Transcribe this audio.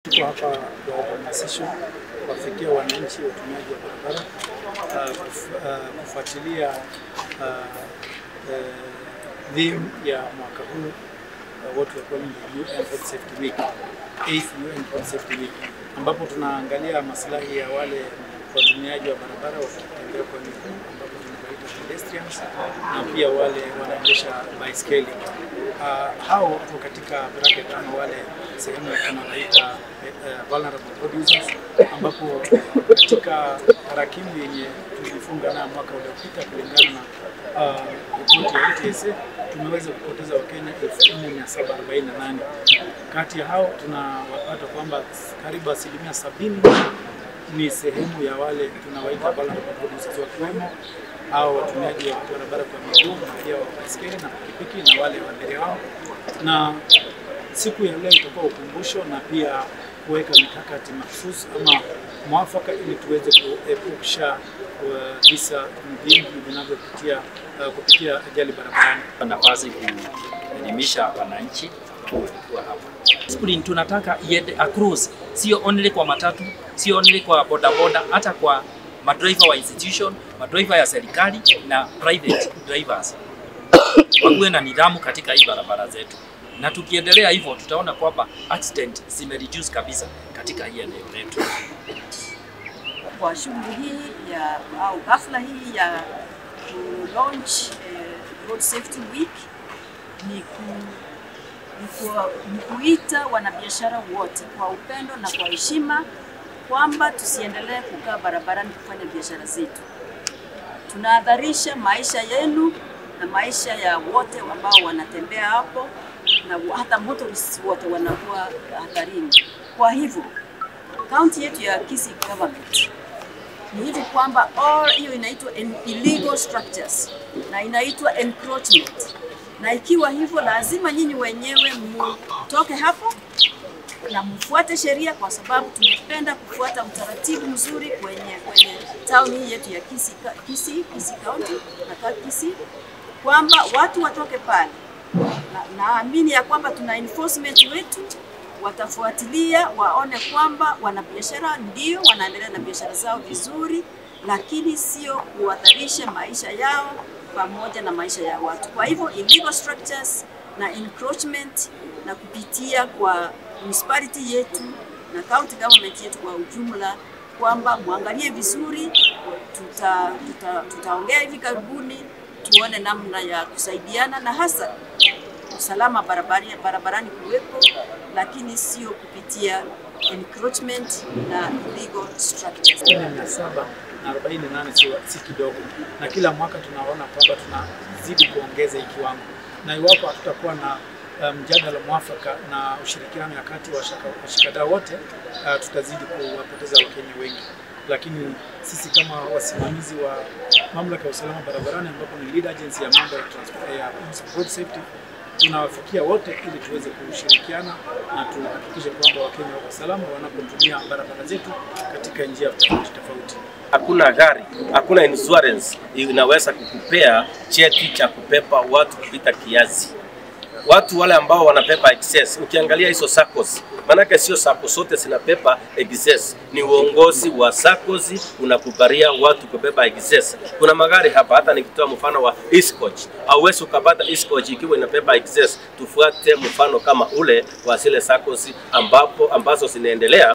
Tuko hapa kwa uhamasisho kuwafikia wananchi watumiaji wa barabara, kufuatilia theme ya mwaka huu, what we are calling the UN Road Safety Week, 8th UN Road Safety Week, ambapo tunaangalia maslahi ya wale watumiaji wa barabara wakitembea kwa miguu, ambapo tunawaita pedestrians, na pia wale wanaendesha baiskeli. Hao wako katika bracket ama wale sehemu tunawaita vulnerable road users, ambapo katika tarakimu yenye tulifunga na mwaka uliopita kulingana na ripoti ya NTSA, tumeweza kupoteza Wakenya 4748. Kati ya hao tunawapata kwamba karibu 70% ni sehemu ya wale tunawaita vulnerable road users, wakiwemo hao watumiaji wa barabara kwa miguu na pia wa baiskeli na pikipiki na wale abiria wao. Na siku ya leo itakuwa ukumbusho na pia kuweka mikakati mahususi ama mwafaka ili tuweze kuepusha visa vingi vinavyopitia kupitia ajali barabarani. Nafasi kuelimisha wananchi ambao walikuwa hapa. Discipline tunataka iende across, sio only kwa matatu, sio only kwa bodaboda, hata kwa madriver wa institution, madriver ya serikali na private drivers. Wakuwe na nidhamu katika hii barabara zetu. Na tukiendelea hivyo tutaona kwamba accident zimereduce kabisa katika hii eneo letu. Kwa shughuli hii ya au hafla hii ya ku launch Road Safety Week ni kuita wanabiashara wote kwa upendo na kwa heshima kwamba tusiendelee kukaa barabarani kufanya biashara zetu. Tunahadharisha maisha yenu na maisha ya wote ambao wanatembea hapo, na hata motorists wote wanakuwa hatarini. Kwa hivyo county yetu ya Kisii government ni hivi kwamba all hiyo inaitwa illegal structures na inaitwa encroachment. Na ikiwa hivyo lazima nyinyi wenyewe mtoke hapo na mfuate sheria, kwa sababu tungependa kufuata utaratibu mzuri kwenye town hii yetu ya Kisii County na Kisii, kwamba watu watoke pale. Naamini ya kwamba tuna enforcement wetu watafuatilia waone kwamba wanabiashara ndio wanaendelea na biashara zao vizuri, lakini sio kuhatarisha maisha yao pamoja na maisha ya watu. Kwa hivyo illegal structures na encroachment, na kupitia kwa municipality yetu na county government yetu kwa ujumla, kwamba muangalie vizuri. Tutaongea hivi karibuni tuone namna ya kusaidiana na hasa usalama barabarani kuwepo, lakini sio kupitia encroachment na illegal structures. 748 si kidogo, na kila mwaka tunaona kwamba tunazidi kuongeza hii kiwango, na iwapo hatutakuwa na mjadala mwafaka na ushirikiano ya kati wa washikadau wote, tutazidi kuwapoteza Wakenya wengi. Lakini sisi kama wasimamizi wa mamlaka ya usalama barabarani, ambapo ni lead agency ya mambo ya transport ya road safety, tunawafikia wote ili tuweze kushirikiana na tuhakikishe kwamba Wakenya wako salama wanapotumia barabara zetu katika njia tofauti tofauti. Hakuna gari, hakuna insurance inaweza kukupea cheti cha kupepa watu kupita kiasi. Watu wale ambao wanapepa excess, ukiangalia hizo SACCOs, manake sio SACCO zote zinapepa excess. Ni uongozi wa SACCOs unakubalia watu kubeba excess. Kuna magari hapa, hata nikitoa mfano wa Eastcoach, hauwezi ukapata Eastcoach ikiwa inapepa excess. Tufuate mfano kama ule wa zile SACCOs ambazo zinaendelea.